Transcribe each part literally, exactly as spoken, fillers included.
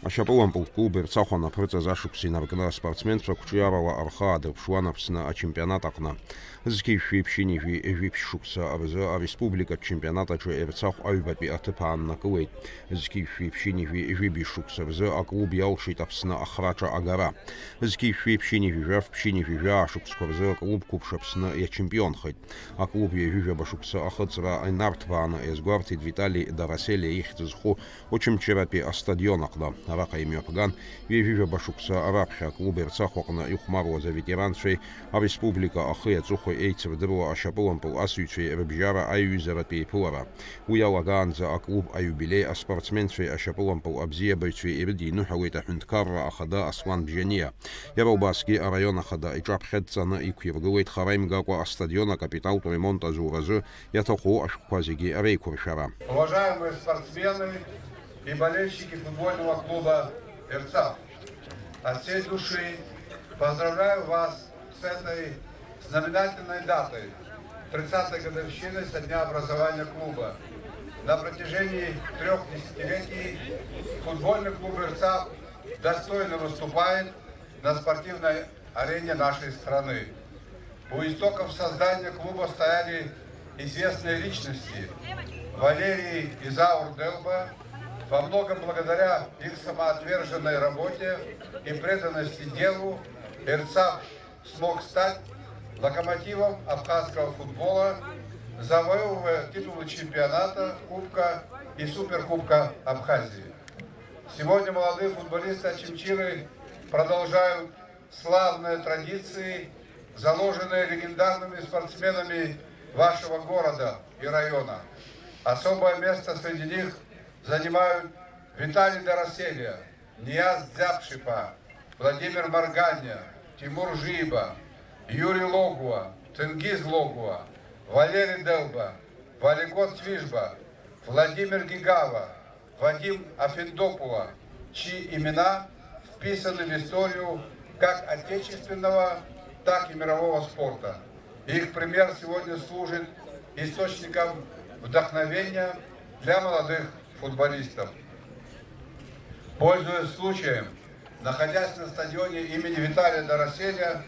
Ашьапылампылтә клуб Ерцахә анаԥырҵаз ашықәс инаркны аспортсменцәа қәҿиарала рхы аадырԥшуан Аԥсны ачемпионат аҟны. Зқьи жәшәи ԥшьынҩажәи жәиԥшь шықәса рзы ареспубликатә чемпионат аҿы Ерцахә аҩбатәи аҭыԥ ааннакылеит. Зқьи жәшәи ԥшьынҩажәи жәибжь шықәса рзы аклуб иалшеит Аԥсны ахраҿы агара. Зқьи жәшәи ԥшьынҩажәи жәаф ԥшьынҩажәи жәаа шықәсқәа рзы аклуб қәыԥш Аԥсны иачемпионхеит. Аклуб ҩажәижәаба шықәса ахыҵра инарҭбааны иазгәарҭеит Витали Дараселиа ихьӡ зху Очамчыратәи астадион аҟны. Араҟа имҩаԥган ҩажәижәаба шықәса раԥхьа аклуб Ерцахә аҟны ихәмаруаз аветеранцәеи ареспублика ахи аҵыхәеи еицырдыруа ашьапылампыл асыҩцәеи рыбжьара аиҩызаратә еиԥылара. Уи иалагаанӡа аклуб аиубилеи аспортсменцәеи ашьапылампыл абзиабаҩцәеи ирыдиныҳәалеит аҳәынҭқарра ахада Аслан Бжьаниа. Иара убасгьы араион ахада иҿаԥхьа дҵаны иқәиргылеит хара имгакәа астадион акапиталтә ремонт азуразы иаҭаху ашәҟәқәа зегьы реиқәыршәара. Уважаемые спортсмены и болельщики футбольного клуба «Эрцах», от всей души поздравляю вас с этой знаменательной датой, тридцатой годовщины со дня образования клуба. На протяжении трех десятилетий футбольный клуб «Эрцах» достойно выступает на спортивной арене нашей страны. У истоков создания клуба стояли известные личности: Валерий и Заур Делба. Во многом благодаря их самоотверженной работе и преданности делу «Эрцах» смог стать локомотивом абхазского футбола, завоевывая титулы чемпионата, кубка и суперкубка Абхазии. Сегодня молодые футболисты Очамчиры продолжают славные традиции, заложенные легендарными спортсменами вашего города и района. Особое место среди них занимают Виталий Дараселия, Нияз Дзяпшипа, Владимир Марганя, Тимур Жиба, Юрий Логуа, Тенгиз Логуа, Валерий Делба, Валикот Свижба, Владимир Гигава, Вадим Афиндопула, чьи имена вписаны в историю как отечественного, так и мирового спорта. Их пример сегодня служит источником вдохновения для молодых футболистов. Пользуясь случаем, находясь на стадионе имени Виталия Дараселия,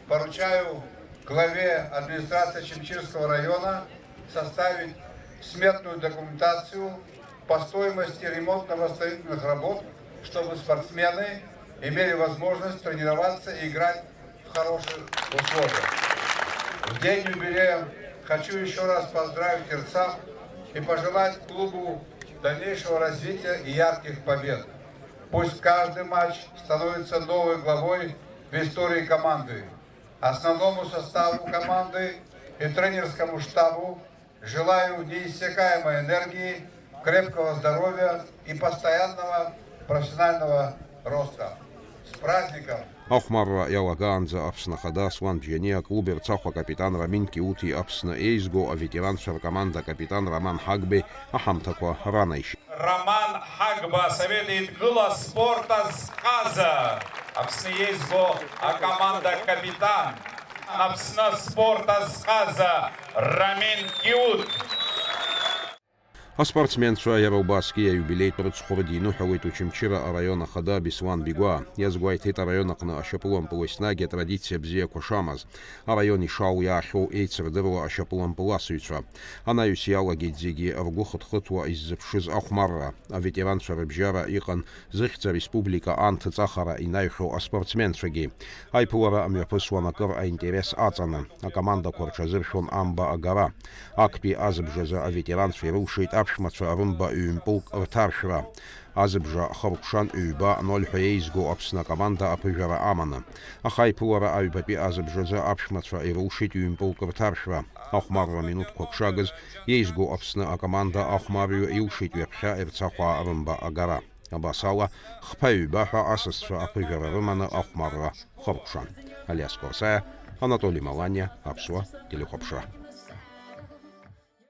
поручаю главе администрации Очамчирского района составить сметную документацию по стоимости ремонтно-восстановительных работ, чтобы спортсмены имели возможность тренироваться и играть в хороших условиях. В день юбилея хочу ещё раз поздравить «Эрцах» и пожелать клубу дальнейшего развития и ярких побед. Пусть каждый матч становится новой главой в истории команды. Основному составу команды и тренерскому штабу желаю неиссякаемой энергии, крепкого здоровья и постоянного профессионального роста. С праздником! Ахәмарра иалагаанӡа Аԥсны Ахада Аслан Бжьаниа, аклуб Ерцахә акапитан Рамин Киути, Аԥсны еизго аветеранцәа ркоманда акапитан Роман Ҳагбеи аҳамҭақәа ранаишьеит. Роман Ҳагба, Асовет Еидгыла аспорт азҟаза, Аԥсны еизго акоманда акапитан, Аԥсны аспорт азҟаза Рамин Киут. Аспортсменцәа иара убасгьы аиубилеитә рыцхәы рыдиныҳәалеит Очамчыра араион ахада Беслан Бигәаа. Иазгәеиҭеит араион аҟны ашьапылампыл еснагь атрадициа бзиақәа шамаз, араион ишалиаахьоу еицырдыруа ашьапылампыласыҩцәа. Анаҩс иалагеит зегьы ргәы хыҭхыҭуа иззыԥшыз ахәмарра. Аветеранцәа рыбжьара иҟан зыхьӡ ареспублика анҭыҵ ахара инаҩхьоу аспортсменцәагьы. Аиԥылара мҩаԥысуан акыр аинтерес аҵаны. Акомандақәа рҽазыршәон амба агара. Актәи азыбжазы аветеранцәа ирылшеит аԥшәмацәа рымба ҩымпылк рҭаршәра. Азыбжа хыркәшан ҩба ноль ҳәа еизго Аԥсны акоманда аԥыжәара аманы. Аха аиԥылара аҩбатәи азыбжазы аԥшәмацәа ирылшеит ҩымпылк рҭаршәра. Ахәмарра минуҭқәак шагыз, еизго Аԥсны акоманда ахәмарҩы илшеит ҩаԥхьа Ерцахәаа рымба агара. Абас ала, хԥа-ҩба ҳәа асасцәа аԥыжәара рыманы ахәмарра хыркәшан. Алиас Кәарсаиа, Анатоли Маланиа, Аԥсуа телехәаԥшра.